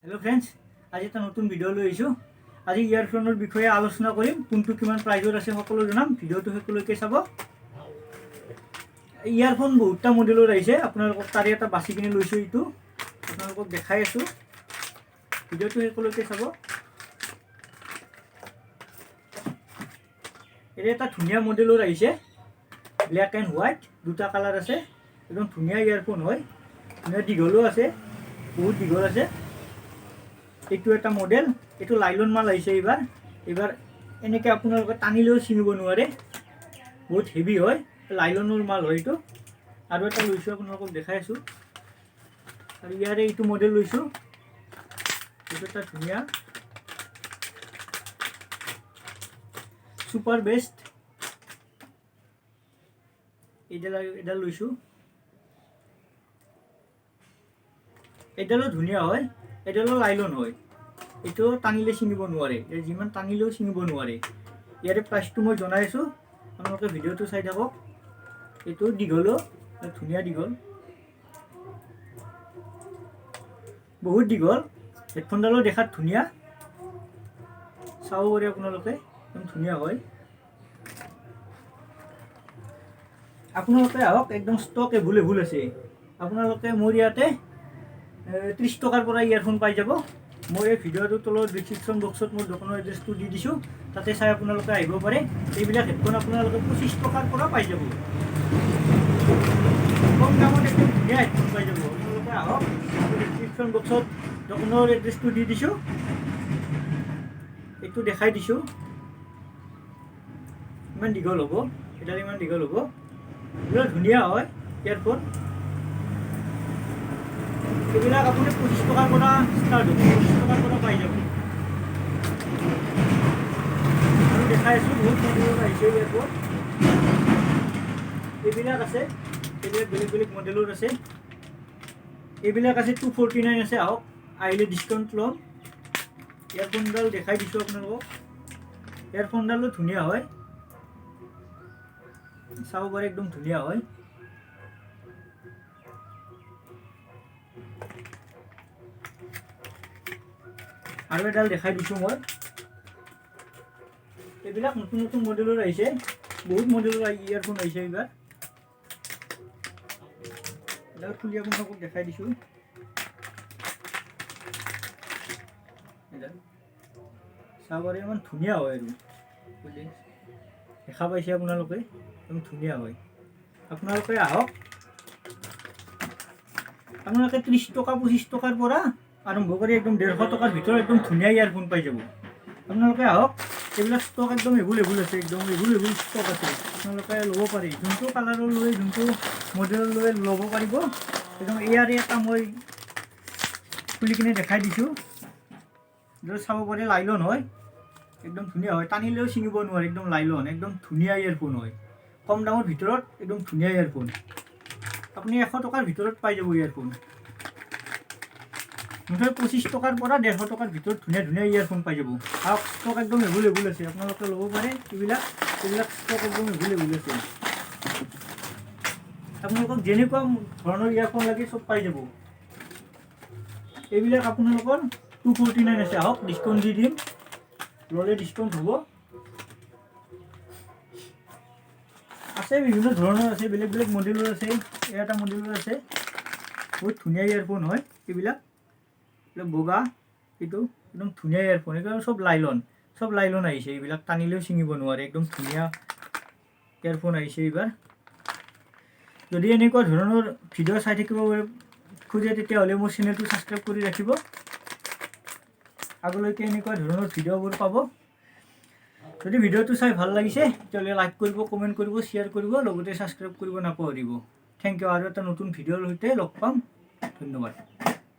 Hello' friends, আজি এটা নতুন ভিডিঅ' লৈ আহিছোঁ। আজি ইয়েৰফোনৰ বিষয়ে আলোচনা কৰিম। কোনটো কিমান প্ৰাইজত আছে সকলো জনাম। ভিডিঅ'টো শেষলৈকে চাব। ইয়েৰফোন বহুতটা মডেলৰ আহিছে। আপোনালোকক তাৰে এটা বাছি কিনে লৈছোঁ, এইটো আপোনালোকক দেখাই আছোঁ। ভিডিঅ'টো শেষলৈকে চাব। এইটো এটা ধুনীয়া মডেলৰ আহিছে। ব্লেক এণ্ড হোৱাইট দুটা কালাৰ আছে। একদম ধুনীয়া ইয়েৰফোন হয়। ধুনীয়া দীঘলো আছে, বহুত দীঘল আছে। এইটো এটা মডেল। এইটো লাইলন মাল আহিছে এইবাৰ। এইবাৰ এনেকৈ আপোনালোকে টানিলেও ছিঙিব নোৱাৰে, বহুত হেভি হয়। লাইলনৰ মাল হয় এইটো। আৰু এটা লৈছোঁ, আপোনালোকক দেখাই আছোঁ। আৰু ইয়াৰে এইটো মডেল লৈছোঁ। এইটো এটা ধুনীয়া ছুপাৰ বেষ্ট। এইডাল এডাল লৈছোঁ। এইডালো ধুনীয়া হয়। এইডালো লাইলন হয়। এইটো টানিলে ছিঙিব নোৱাৰে, এই যিমান টানিলেও ছিঙিব নোৱাৰে। ইয়াৰে প্ৰাইচটো মই জনাই আছোঁ, আপোনালোকে ভিডিঅ'টো চাই থাকক। এইটো দীঘলো ধুনীয়া, দীঘল, বহুত দীঘল। হেডফোনডালো দেখাত ধুনীয়া, চাব পাৰে আপোনালোকে, একদম ধুনীয়া হয়। আপোনালোকে আহক, একদম ষ্টক এভেইলেবল আছে। আপোনালোকে মোৰ ইয়াতে 30 টকাৰ পৰা ইয়েৰফোন পাই যাব। মই এই ভিডিঅ'টোৰ তলত ডিছক্ৰিপশ্যন বক্সত মোৰ দোকানৰ এড্ৰেছটো দি দিছোঁ, তাতে চাই আপোনালোকে আহিব পাৰে। এইবিলাক হেডফোন আপোনালোকে 25 টকাৰ পৰা পাই যাব। কম দামত একদম ধুনীয়া হেডফোন পাই যাব। আপোনালোকে আহক, ডিছক্ৰিপশ্যন বক্সত দোকানৰ এড্ৰেছটো দি দিছোঁ। এইটো দেখাই দিছোঁ। ইমান দীঘল হ'ব এডাল, ইমান দীঘল হ'ব। বিৰাট ধুনীয়া হয় ইয়েৰফোন। এইবিলাক আপুনি 25 টকাৰ পৰা ষ্টাৰ্ট হ'ব, 25 টকাৰ পৰা পাই যাব। আৰু দেখাই আছোঁ, বহুত মডেলৰ আহিছে ইয়েৰফোন। এইবিলাক আছে, এইবিলাক বেলেগ বেলেগ মডেলৰ আছে। এইবিলাক আছে, 249 আছে। আহক, আহিলে ডিছকাউণ্ট ল'ম। ইয়েৰফোনডাল দেখাই দিছোঁ আপোনালোকক। ইয়েৰফোনডালো ধুনীয়া হয়, চাব পাৰে, একদম ধুনীয়া হয়। আৰু এডাল দেখাই দিছোঁ মই। এইবিলাক নতুন নতুন মডেলৰ আহিছে, বহুত মডেলৰ ইয়েৰফোন আহিছে এইবাৰ। এডাল খুলি আপোনালোকক দেখাই দিছোঁ। এডাল চাব পাৰে, ইমান ধুনীয়া হয়। আৰু দেখা পাইছে আপোনালোকে, একদম ধুনীয়া হয়। আপোনালোকে আহক। আপোনালোকে 30 টকা, 25 টকাৰ পৰা আৰম্ভ কৰি একদম 150 টকাৰ ভিতৰত একদম ধুনীয়া ইয়েৰফোন পাই যাব। আপোনালোকে আহক। এইবিলাক ষ্টক একদম এভেইলেবল আছে, একদম এভেইলেবল ষ্টক আছে। আপোনালোকে ল'ব পাৰি, যোনটো কালাৰৰ লৈ, যোনটো মডেলৰ লৈ ল'ব পাৰিব। একদম ইয়াৰে এটা মই খুলি কিনে দেখাই দিছোঁ। এইটো চাব পাৰে, লাইলন হয়, একদম ধুনীয়া হয়। টানিলেও ছিঙিব নোৱাৰে, একদম লাইলন, একদম ধুনীয়া ইয়েৰফোন হয়। কম দামৰ ভিতৰত একদম ধুনীয়া ইয়েৰফোন। আপুনি 100 টকাৰ ভিতৰত পাই যাব ইয়েৰফোন। মুঠতে 25 টকাৰ পৰা 150 টকাৰ ভিতৰত ধুনীয়া ধুনীয়া ইয়েৰফোন পাই যাব। আৰু ষ্টক একদম এভেইলেবল আছে, আপোনালোকে ল'ব পাৰে। এইবিলাক ষ্টক একদম এভেইলেবল আছে। আপোনালোকক যেনেকুৱা ধৰণৰ ইয়েৰফোন লাগে চব পাই যাব। এইবিলাক আপোনালোকৰ 249 আছে। আহক, ডিছকাউণ্ট দি দিম। ল'লে ডিছকাউণ্ট হ'ব। আছে, বিভিন্ন ধৰণৰ আছে, বেলেগ বেলেগ মডেলৰ আছে। এই এটা মডেলৰ আছে, বহুত ধুনীয়া ইয়েৰফোন হয় এইবিলাক। এইবিলাক বগা, এইটো একদম ধুনীয়া ইয়েৰফোন। এইবিলাক চব লাইলন, চব লাইলন আহিছে। এইবিলাক টানিলেও ছিঙিব নোৱাৰে, একদম ধুনীয়া ইয়েৰফোন আহিছে এইবাৰ। যদি এনেকুৱা ধৰণৰ ভিডিঅ' চাই থাকিব খোজে, তেতিয়াহ'লে মোৰ চেনেলটো ছাবস্ক্ৰাইব কৰি ৰাখিব। আগলৈকে এনেকুৱা ধৰণৰ ভিডিঅ'বোৰ পাব। যদি ভিডিঅ'টো চাই ভাল লাগিছে, তেতিয়াহ'লে লাইক কৰিব, কমেণ্ট কৰিব, শ্বেয়াৰ কৰিব, লগতে ছাবস্ক্ৰাইব কৰিব নাপাহৰিব। Thank U. আৰু এটা নতুন ভিডিঅ'ৰ সৈতে লগ পাম। ধন্যবাদ।